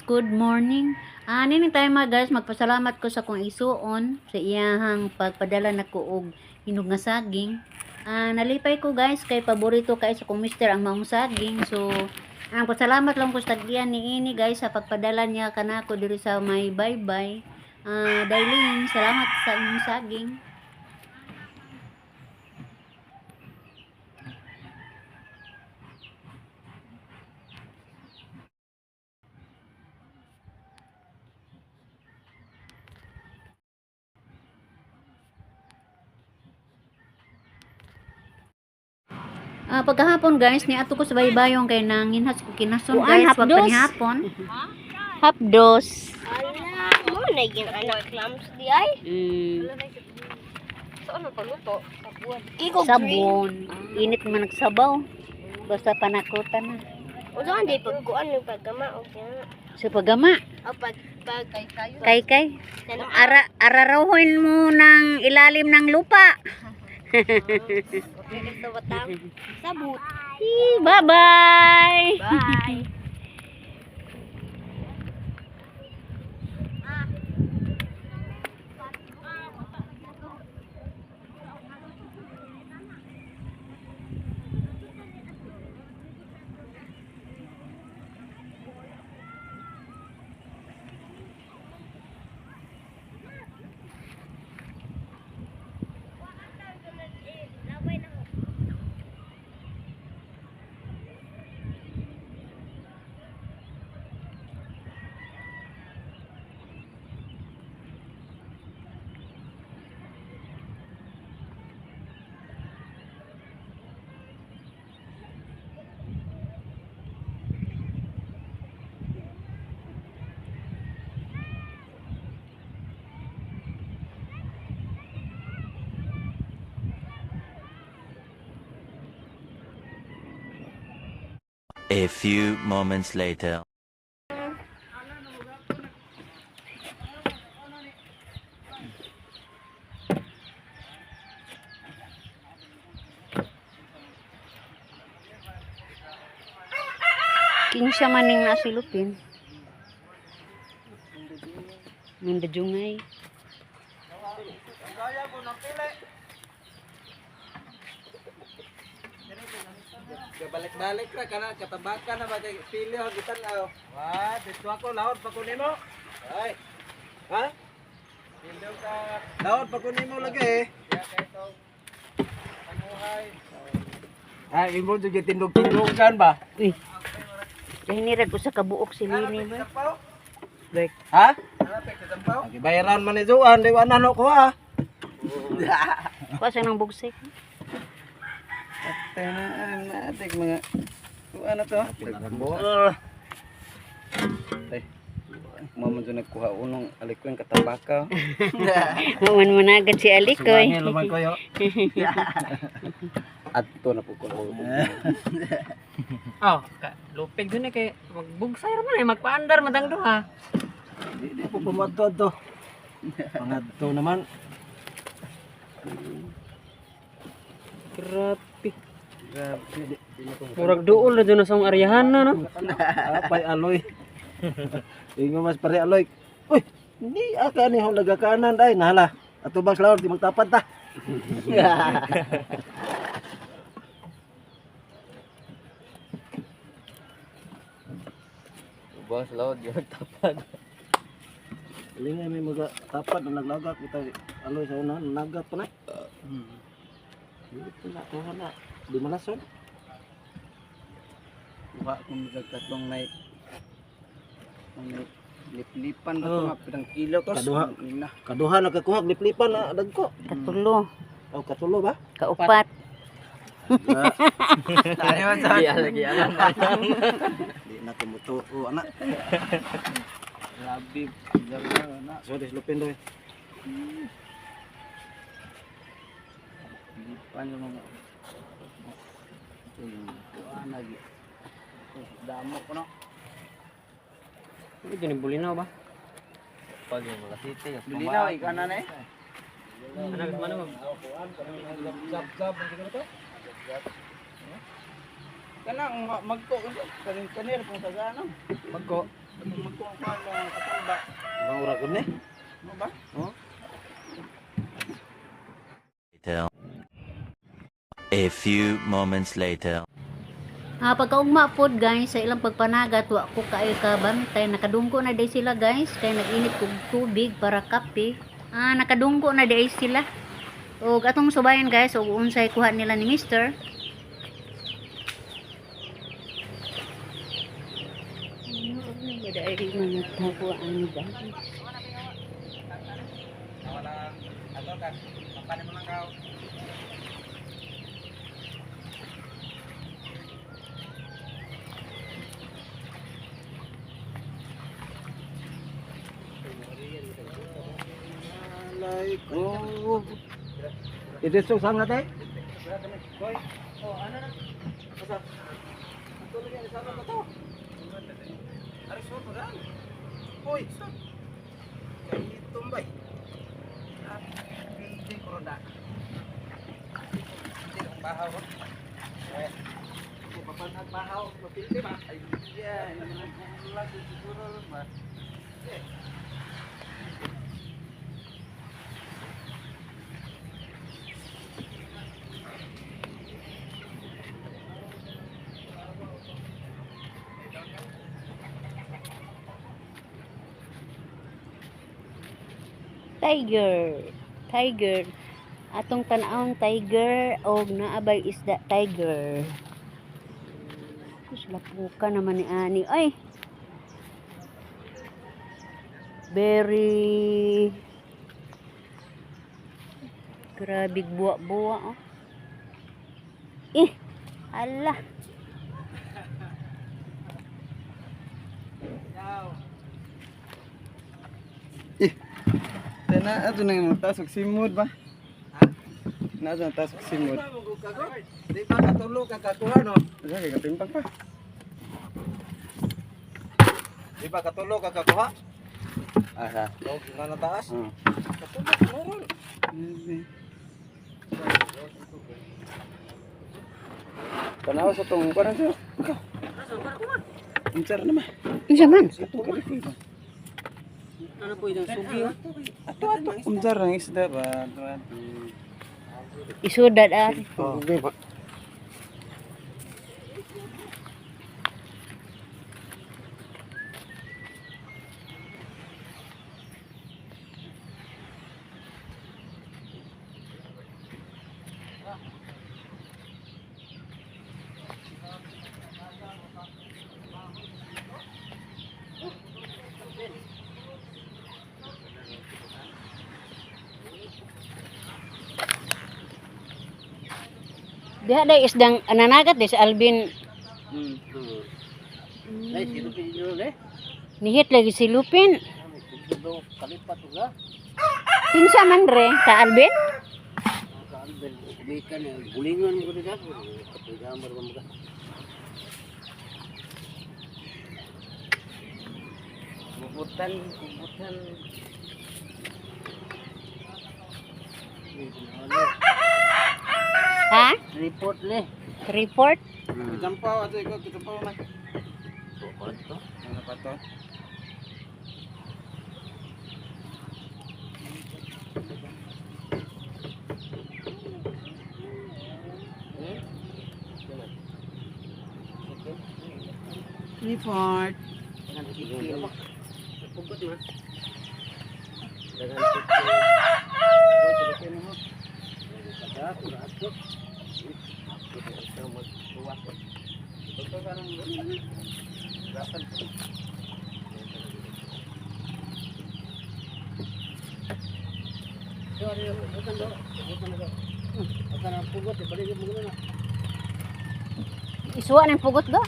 Guys, good morning. Nining tayo mga guys, magpasalamat ko sa akong isuon sa iyahang pagpadala nako og hinog nga saging. Nalipay ko guys kay paborito kay sa akong mister ang maong saging. So, ang pasalamat lang ko sa tagdian ni ini guys sa pagpadala niya kanako diri sa may bye-bye. Dailin, salamat sa inyong saging. Pagkahapon guys, niadto ko sa baybayong kay nanginhas ko kinason Kuan, guys, wag hapdos. panihapon. Hapdos. Ala, mo na yung anak clams di ay. Saan mo pagluto? Kiko green. Sabon. Init man nagsabaw. Basta panakutan na. Unsa man di pagkuan yung paggama og yan. Sa pagama, O pag pag kay kay. tanong Ara ararahuin mo ng ilalim ng lupa. sa batang sabot. Bye-bye. Bye. A few moments later. Kinsa maning nasilupin. Nandajungay. Balik-balik ra kana katabakan na ba kay pili ho gitan aw. Wa, dito ako laod pa ko nimo. Ay. Ha? Pili ka. Laod pa ko nimo lagi eh. Ay, imo jud tindog-tindog kan ba? Uy. Dahinirag ko sa kabuok si Lini ba? Bert. Ha? Bayaran man ni Juan, di wa na ko ha. Kuha sa nang bugsik. Tanan natik mga kuan na to. Ay. Mo man jud nagkuha unong alikoy katabaka. Maman mo na agad si Alikoy. Sumangil man koyo. Adto na po ko. Oh, lupig dun eh kay magbugsay ra man eh, magpaandar madang duha. Di di po pumadto adto. Pangadto naman. Grabe. Grabe di, di na ko. Murag duol na dun sa akong aryahan na no. Apay aloy. Ingo mas pare aloy. Uy, di aka ni ho nagakanan day nahala. Ato bang slaor di magtapad ta. Ubang sa laod, yung tapad. Lingay may mga tapad na naglagak kita aloy sa una nagat pa na. Dito na kuha na. Di malason. Buka kung katong night. Ang liplipan ba Oh. ito nga, pirang kilo tos. Kaduha. Na. Kaduha nakakuha liplipan na dagko. Katulo. Oh, katulo ba? Kaupat. Di lagi alam. Di na tumutuo anak. Grabe. Na. So des lupin doy. Lipan yung mga. Ito yung kuan lagi. Oh, damo ko no. Ito ni bulinaw ba? Pag yung mga city. Bulinaw, ikaw na na eh. Anak man mo. Zap zap ang siguro to. Kanang magko kaning kanir kung sa ano. Magko. Atong magkuha mo katong ba. Ibang ura ko ni. Mo ba? Oh. Later. A few moments later. Pagkaugma pod guys sa ilang pagpanagat, wa ko kaayo kabantay, nakadunggo na day sila guys kay nag-init kog tubig para kape. Nakadunggo na day sila. Og atong subayan guys og unsay kuha nila ni Mister. Wala ato ka. Kapanin mo lang kaw. Alay ko. Ito sang natin? Oh, ano na? Asa? Ato lagi sama pa to. Ari so pa. Hoy, so. Kay tumbay. Ah, hindi ko ronda. Hindi ang bahaw. Eh. Kung papanag bahaw, mapilti ba? Ay, yan. Lagi siguro ba? Eh. Tiger. Tiger. Atong tan-awon tiger og naabay isda tiger. Kus lapuka naman ni ani. Ay. Very grabe buwa-buwa oh. Eh, ala. Tena ato nang natas og simod ba? Na ato natas og simod. Di pa katulo ka kakuha no. Sa kay katimpang pa. Di ba katulo ka kakuha? Aha. Og nga nataas? Katulo meron. Tanaw sa tong kuan sa. Unsa ra naman? Unsa man? Ano po yung sugi? Oh? Ato ato. Unsa ra ang isda ba? Ato ato. Isudad ari. Oh. Diha day isdang nanagat day sa Alvin. Nay, silupin nyo eh. Nihit lagi si Lupin. Kalipat uga. Kinsa man re ka Alvin? Kaalbel, umikan eh. Bulingan ko dito. Kapigamar ba mga. Kubutan, kubutan. Ha? Report le. Report? Kitampaw ato ikaw kitampaw na. Ano Ano pa to? Report. Pugot man. Isuwa ng pugot go.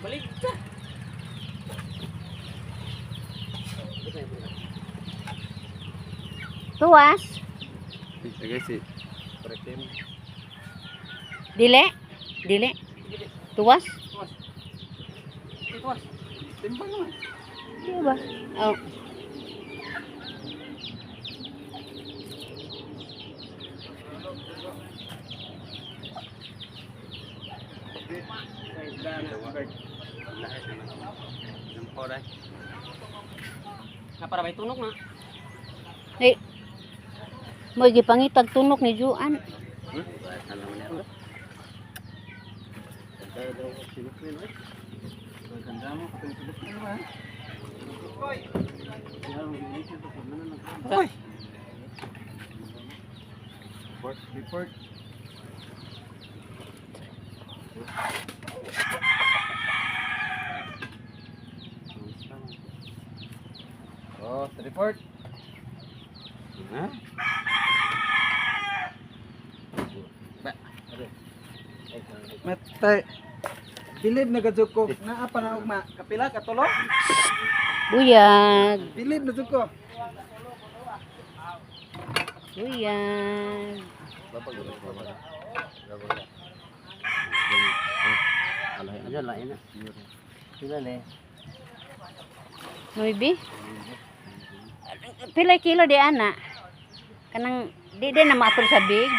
Balik ka. Tuwas. Sige si. Pretim. Dili. Dili. Tuwas. Tuwas. Timbang naman. Di ba? Oh. Lahat na. Para may tunok na. Eh, mo gipangitag tunok ni Juan. Uy. Report, report. Oh, report. Ha? Matay. Bilib na gadyo ko. Naa pa na ugma. Kapila katulo? Buyag. Bilib na jud ko. Buyag. Nuebe? Pila kilo di ana? Kanang di di na maapil sa big.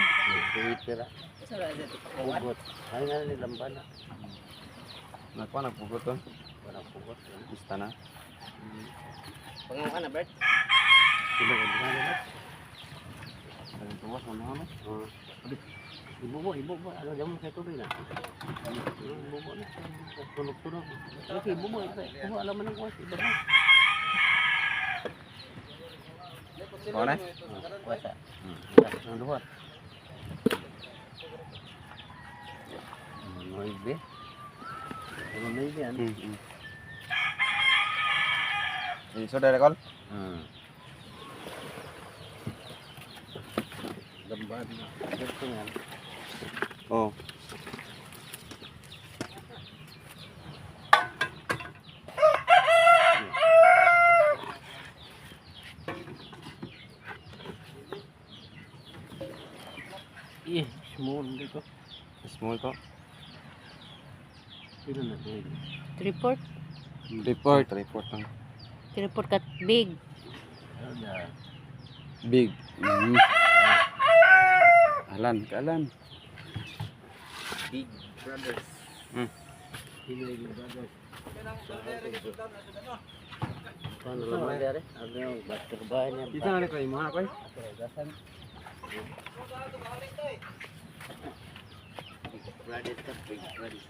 Nakuha nagpugot to. Bista na. Pangawa na, Bert. Ibubo, ibubo. Ano, diyan mo kay tubig na. Ibubo na. Tunog-tunog. Okay, ibubo. Ibubo, alam mo ng kuwas. Ibubo. Kuha na? Kuwasa. Ang duha. Nueve. Ano nueve yan? So, direct call? Lamban na. Ganito yan. Oh. Eh, small dito. Small to. Pila na ito. Report. Report. Report lang. Report kat big. Big. Mm. Alan, kaalan. Big Brothers. Mm. Pinoy Brothers. Paano naman dari? Ano yung basketball niya? Isa na ko imo ha koy. Big Brothers ka, Big Brothers.